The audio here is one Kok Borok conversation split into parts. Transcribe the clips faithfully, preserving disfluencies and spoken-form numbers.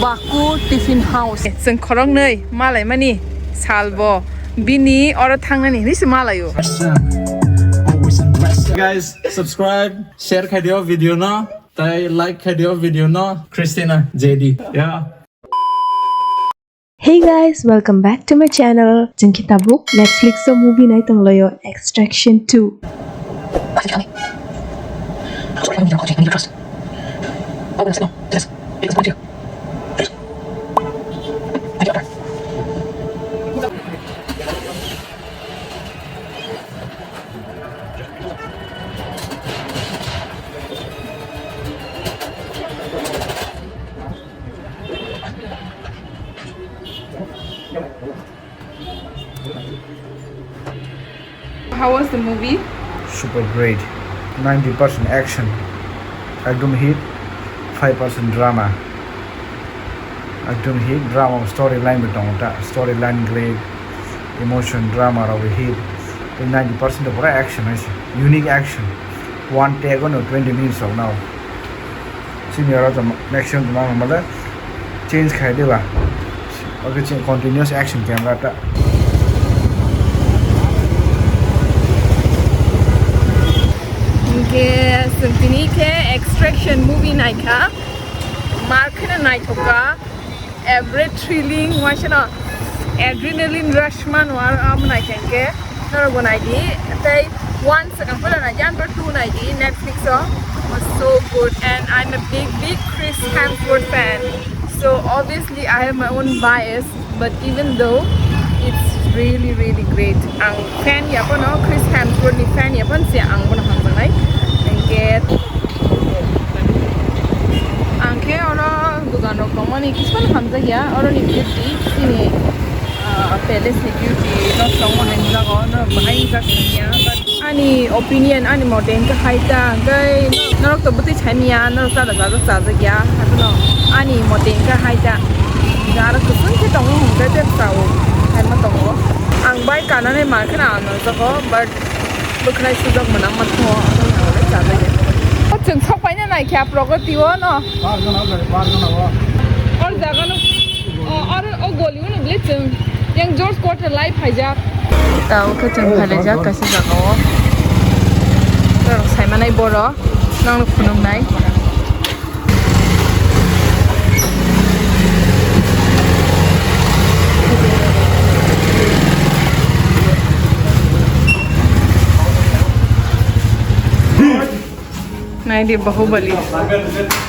Baku Tiffin House. Chwng khoroknwi malaimani salbo bini oro thangnani hinwi se malaio. Guys, subscribe, share khai dio video no, tai like khai dio video no. Christina, J D. Yeah. Hey guys, welcome back to my channel. Chwng khe tabuk Netflix o movie nai tonglaio, Extraction two. How was the movie? Super great. Ninety percent action. Ekdom hit. Five percent drama. Ekdom hit. Drama storyline bo tongo ta. Storyline great. Emotion, drama rok bo hit. Tei ninety percent pura action hai se. Unique action. One take no twenty minutes rok nao. Sini oro to maximum to ma male change khai diba. Oke, chini continuous action camera ta. Hingke chwng tini khe Extraction movie naikha. Mar kheno naithok kha. Every thrilling, waisano adrenaline rush mano aro amo naikha hingke. Norokbo naidi. Tei one second pula naidi, number two naidi Netflix o. Was so good and I'm a big, big Chris Hemsworth fan. So obviously I have my own bias, but even though it's really, really great. Ang fan ya pono, Chris Hemsworth ni fan ya pono se ang bono hamjaknai. Hingke ang khe oro dugan rok tongmani kisa no hamjakya, oro ni beauty, chini, ah, palace ni beauty no tongma hai jaga o, no bahai jak ya, but ani opinion, ani mote hingke hai ta, hingke norok to bwtwi sai manya, norok chada chajak chajak ya, haino ani mote hingke hai ta, aro kusum khe tongo hingke bebsa o, hai ma tongo. Ang bai kanani ma kheno ang nangjago, but bwkhwnai sujak mwnang ma thango, chajak ya. O chwng sok paina nai khe Pragati o no. Bar gana o, bar gana o. Or jaga no, o, or o goli o no bile chwng. Yang George Quarter lai phaijak. Ta o khe chwng phailaijak kaisa jaga o. Borok saimanai borok. Nang no phunuknai. Naidi Bahubali.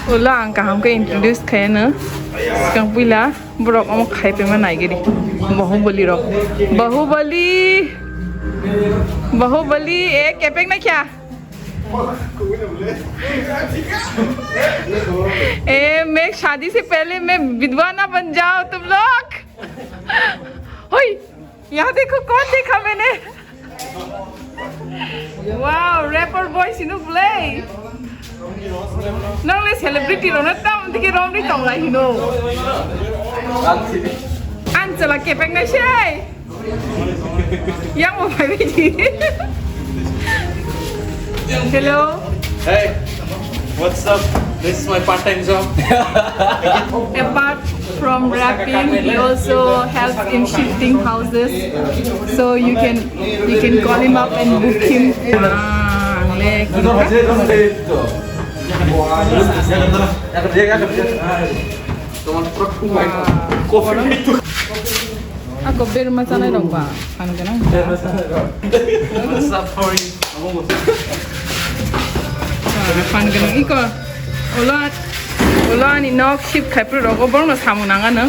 Ulo ang kaham khe introduce khaiyano. Swkang puila borok omo khai paima naigidi. Bahubali rok. Bahubali. Bahubali, eh, kepek na kya? ए, मैं शादी से पहले मैं विधवा ना बन जाओ तुम लोग। होय। यहाँ देखो, कौन देखा मैंने? Wow, rapper boy sinu blai. Nang le celebrity rok na tam dike rom ri tong lai hino. An chala kepeng nai sei. Yang mo phai bai di. Hello. Hey, what's up? This is my part-time job. Apart from rapping, he also helps in shifting houses. So you can, you can call him up and book him. Ah, ang le. Ako berma chanai rok ba, phan gwnang. Berma chanai rok. What's up, how are you? Ah, phan gwnang iko. Ulo, ulo ani nok shift khai phuru rogo borokno samung nang ano.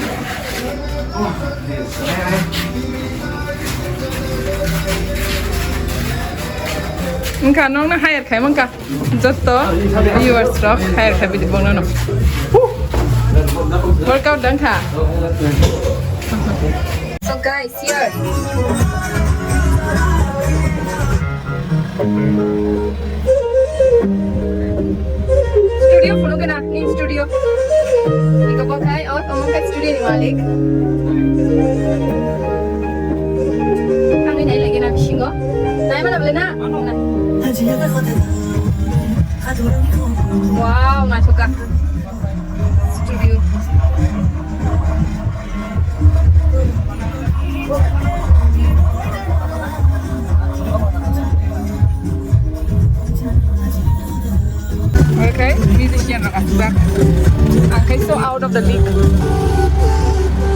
Wngkha nokno hire khai mankha. Jotto viewers rok hire khai bidi bono no. Workout dang kha. So guys, here. Studio phunuk na, in studio. Iko bakai, oh, omong ka studio ni malik. Ang ini lagi na bisingo. Nai mana beli na? Wow, masuk ka studio.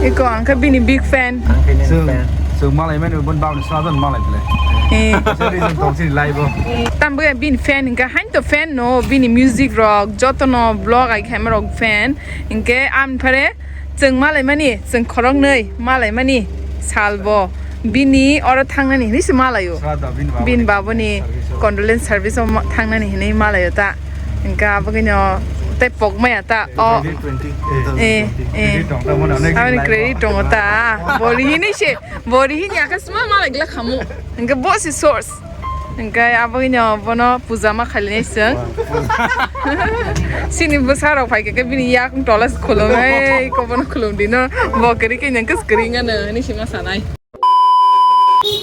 Iko ang khe bini big fan. Ang khe nini Chwng, fan. Chwng malai mani bo bini bagwi sajan malai bwle. Eh. Kisa reason tong chini live o. Tambo ya bini fan hingke hain to fan no bini music rok joto no vlog ai khaima rok fan hingke am phare chwng malai mani chwng khorok nwi malai mani sal bo bini oro thangnani hinwi se malaio. Sraddha bini babo bini ni baboni service o. Condolence service o ma-, thangnani hinwi malaio ta. Hingke abagwino tei pokmaya ta o. Credit twenty. Eh, eh. Credit tong ta mone onek. Aboni live credit o. Tongo ta. Bo rihini se, bo rihini aka sima malai gla khamu. Hingke bo si source. Hingke abagwino bono puja ma khalinai seng. Sini bwsa rok phaikhe bini yak tola se khulumai ko bono khulum dino. Bo kiri khe nang kis kiri ngana ni sima sanai.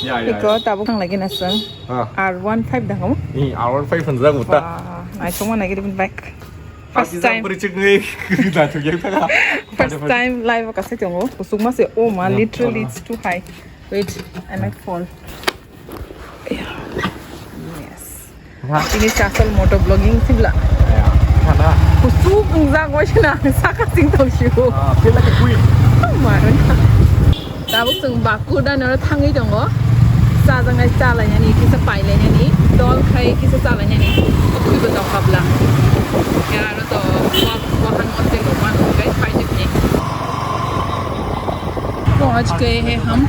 Ya, ya, iko ya. Tabuk thang lagi naseng. Ah. R one five dah kamu? Ni R one five pun jago ta. Wah, naisok mana gini bike. First time. Bari cek ni. Kita tu yang tengah. First time live kasih tengok. Kusuk masih, oh ma, ya, literally, oh, it's too high. Wait, I might fall. Yes. Ha? Ini si asal moto vlogging sibla. Ya, sana. Kusuk ungjak waisana saka sing tong siu. Ah, feel like a queen. Oh my God. Tabuk chwng Baku dano thangwi tongo. Chajaknai chalainani kisa pailainani dol khai kisa chalainani. Okhuibo tongkha bla. Ya aro to wak wahan moteng rok mano kai paijak ni. पहुंच गए हैं हम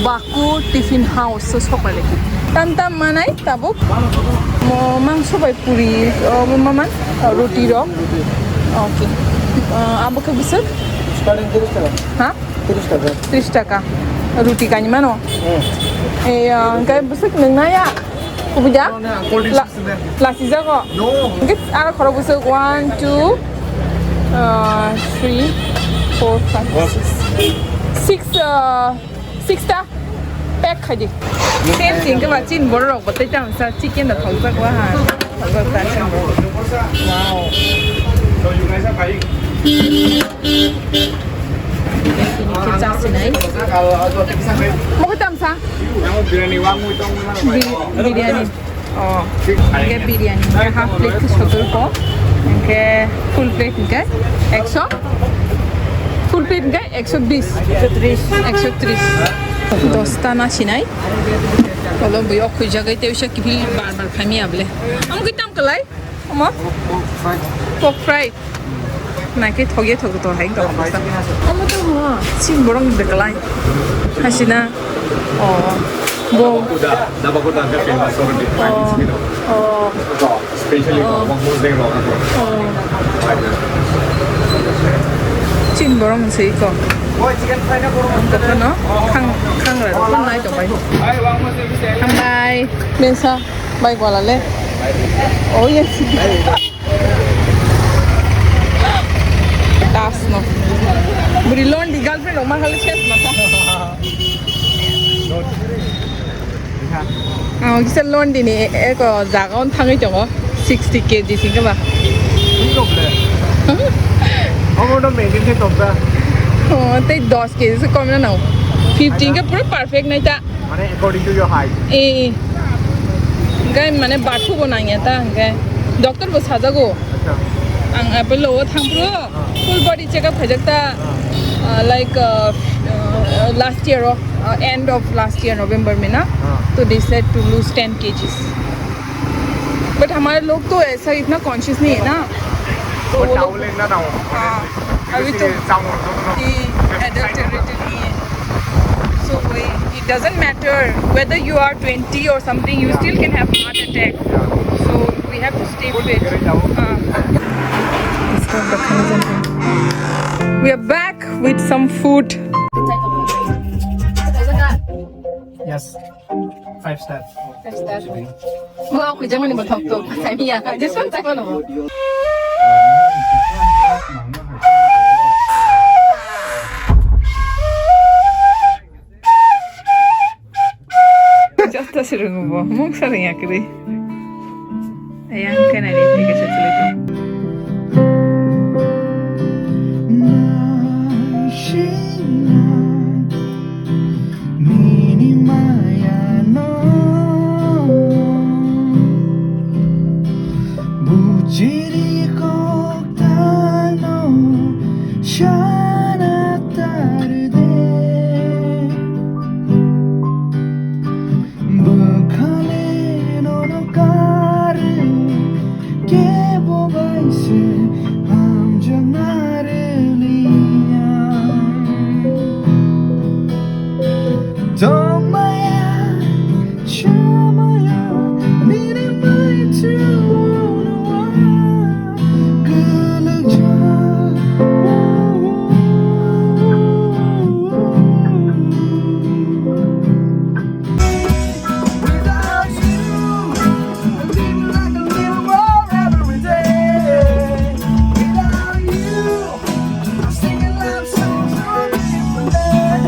Baku tiffin house से सकाले। Tam tam manai tabuk. Mo mangso bai puri, o, mo maman, o, roti rok. Okay. O, abo khe bwswk? Starting tiris taka. Ha? Tiris taka. Tiris taka. Roti kainwi mano? Hmm. E, o, hwnkhe bwswk nwngnaya? Kubui da? No, no, cold drinks. La-, is there? Lasi jago? No. Hwnkhe aro khorok bwswk one, two, o, three, four, five, six. Six, o, Six ta pack khai di. Same thing khe ba chin borok rok bo tei tamo sa chicken da thok jak wa ha. Thok jak ta chin borok. Wow. Khe cha sinai. Mo khe tam sa? Bi-, biryani. Oh, hingke biryani hingke half plate khe sottor ko, hingke full plate hingke ekso, full plate hingke ekso bis, ekso tris. Dosta na sinai. Olo bui ok khuijagwi tei usa kiphil bar bar khaimya bole. Amo khe tam kalai? Omo? Pork fry. Naikhe thokya thok to hai to. Omo to mo. Sin borong de kalai. Hasina. Oh. Bo. Kuda, daba kuda ka pin ba sorry. Oh. Oh. Specially ko mo mo de ro. Oh. Sin borong sei ko. Boy, chicken fry na borong. Ko no? Khang, khang ra. Ko nai to bai. Bye. Bye. Mesa. Bike wala le. Oh yes. Das no. Buri loan di girlfriend rok ma khali ses mata. Ah, kisa loan di ni eko jaga on thangai tongo sixty K G sing ba. Omo no maintain khe tongka. Oh, tei dos K G se kom na no. Fifteen ke pura perfect nai ta. Mane according to your height. Eh, eh. Hingke mane bathu bo nangya ta hingke. Doctor bo sajago. Acha. Ang Apollo o thangphuru full body checkup khaijak ta. Ah. Uh, like uh, uh, last year, uh, end of last year November mina. Ah. So they said to lose ten K Gs. But हमारे लोग तो ऐसा इतना conscious नहीं है ना। तो वो लोग, हाँ, अभी तो adulterated नहीं है। So वही, it doesn't matter whether you are twenty or something, you still can have heart attack. So we have to stay fit. हाँ। We are back with some food. Yes. Five star. Five star. Wow, kujang ni bathok tok. Saya, this one saya no. Jasta sirung bo, mung saring yakri. Ayang kena ni tiga satu lagi. Mini maya no. Chiri kok tano sana tarde. Bwkhale nono karwi kebo bai se hamjakna rwliya. Tongmaya, chamaya, nini bai chwngno kwlwkjak. Without you, I'm living like a little world every day. Without you, I'm singing love songs for a different day.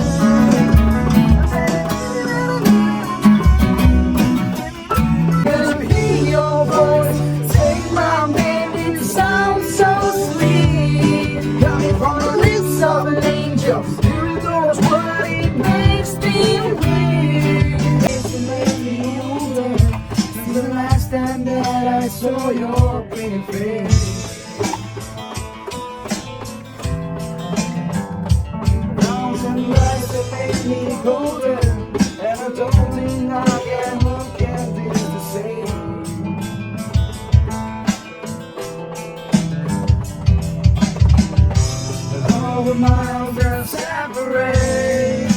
To hear your voice, take my name, it sounds so sweet. Coming from the lips of an angel, miracles what it makes me weak. It's amazing, since the last time that I saw your pretty face. Thousand lights that make me golden, and I don't think I can look at this the same. All the miles that separate.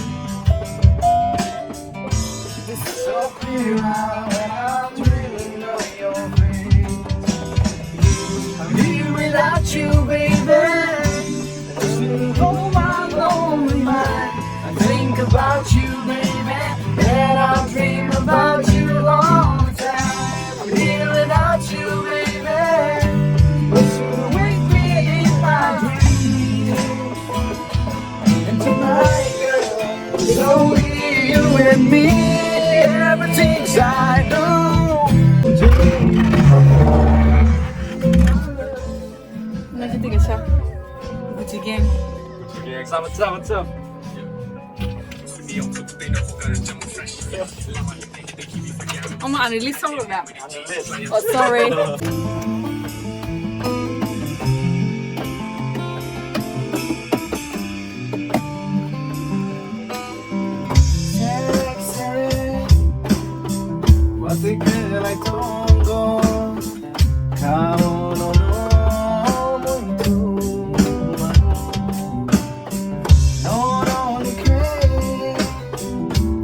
It's so clear how I'm dreaming of your face. I'm here without you, baby. Just hold my lonely mind. I think about you, baby, and I dream about you all the time. I'm here without you, baby, but you wake me in my dreams. And tonight, girl, it's only you and me. Everything's I do. Nang kiti kisa. Gucci gang. Gucci gang. What's up, what's up, what's up? Omo ani list song rok da. Oh, sorry.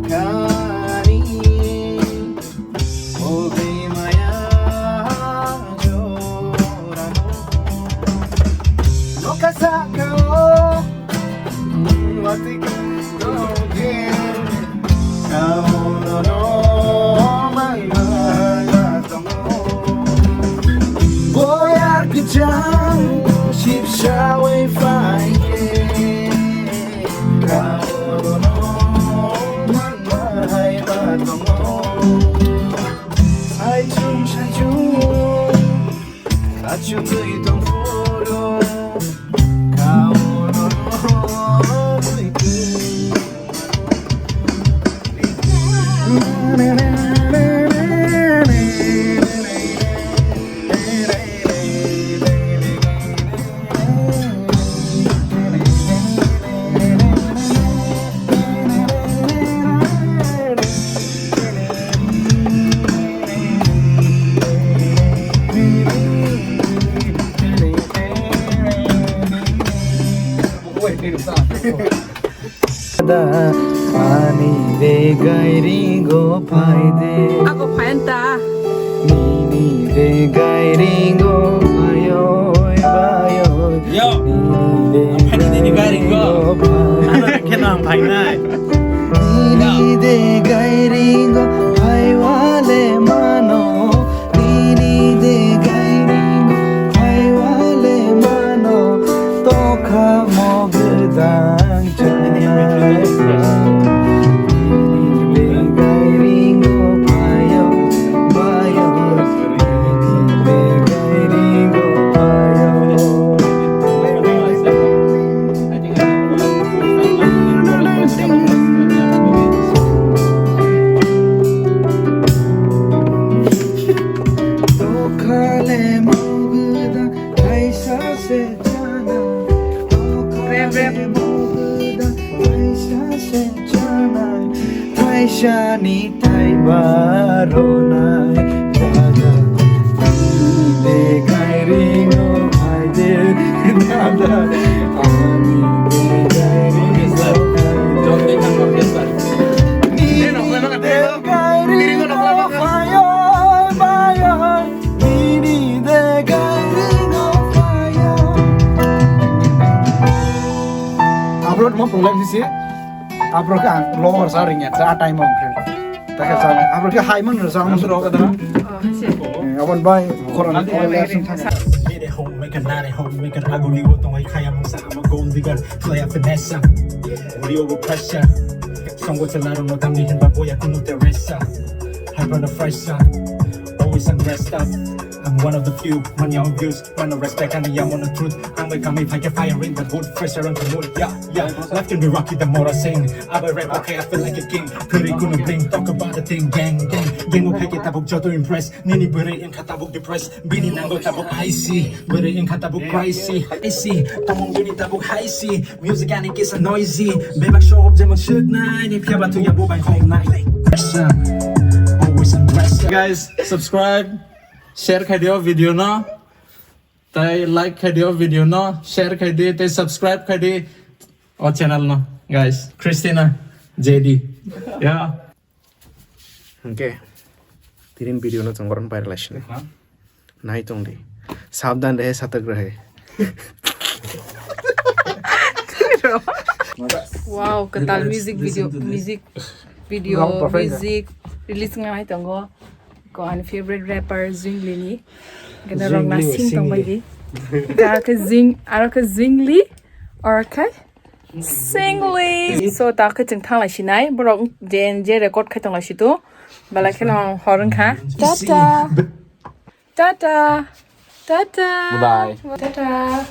Kani, o bimaya jorano. Nokha sakao, wati kongke, kaono no mai mai tongo. Boyar kwchang, sipsawi phaikhe, kaono no mai. Bahai ba tongo. Saichung saichung achugwi tongphuru kaono muitu. Da ani de gairingo phaide. Ako phayan ta. Nini de gairingo phayo, phayo. Yo. Nini de Ani nini gairingo. Gairingo phayo. Ano khe nang phainai. Nini de gairingo phaiwale mano. Nini de gairingo phaiwale mano. Tokha mo gwdang. Ani thai baronai dada, ani de gairingo haide dada, ani de gairingo haide. Ni de gairingo phayo, phayo, ni de gairingo phayo. Upload mo punglang sisi. Aphuru khe ang lower sa ringya, sa time o khe. Ta khe sa, aphuru khe hai man sa. Ang suro ka dara. Eh, abon bai, koran, koran, koran. Nere homemaker, nare homemaker, agoni wo tongwi khaya mungsa, I'm a gold digger, play a finesse. Real with pressure. Song with a lot of no damn, hit by boy, I couldn't Teresa. Hype on the fresh, always undressed up. I'm one of the few, man, young views. Mano respect ani yang mano truth. Ang bai kami phai khe firing but good fresh around the mood. Yeah, yeah. Life can be rocky the more I sing. Abai rap okay, I feel like a king. Kuri kuno bling, talk about the thing, gang, gang. Gang o phai khe tabuk joto impress. Nini bwrwi wngkha tabuk depressed. Bini nango tabuk icy. Bwrwi wngkha tabuk pricey. Icy. Tomong bini tabuk high C. Music ani kisa noisy. Bebak show up jemon shoot nai. Ni phiya ba tu ya bo bai home nai. Pressure. Always under pressure. Guys, subscribe. Share khai dio video no. Tai like khai dio video no, share khai di, tai subscribe khai di o channel no, guys. Christina J D. Ya. Hwnkhe tini video no chwng boron viral lai sini. Nai tong di. Sabdan rehe, satak rehe. Wow, kwtal music video, music video, music release ngai tongo. Ko ani favorite rapper Zwingli ni. Gana rok nasing tong bai di. Da khe Zwing, aro khe Zwingli, or khe Singli. So ta khe chwng thanglai sinai, borok je je record khai tong lai situ. Bala khe no hor wngkha. Tata. Tata. Tata. Bye. Tata.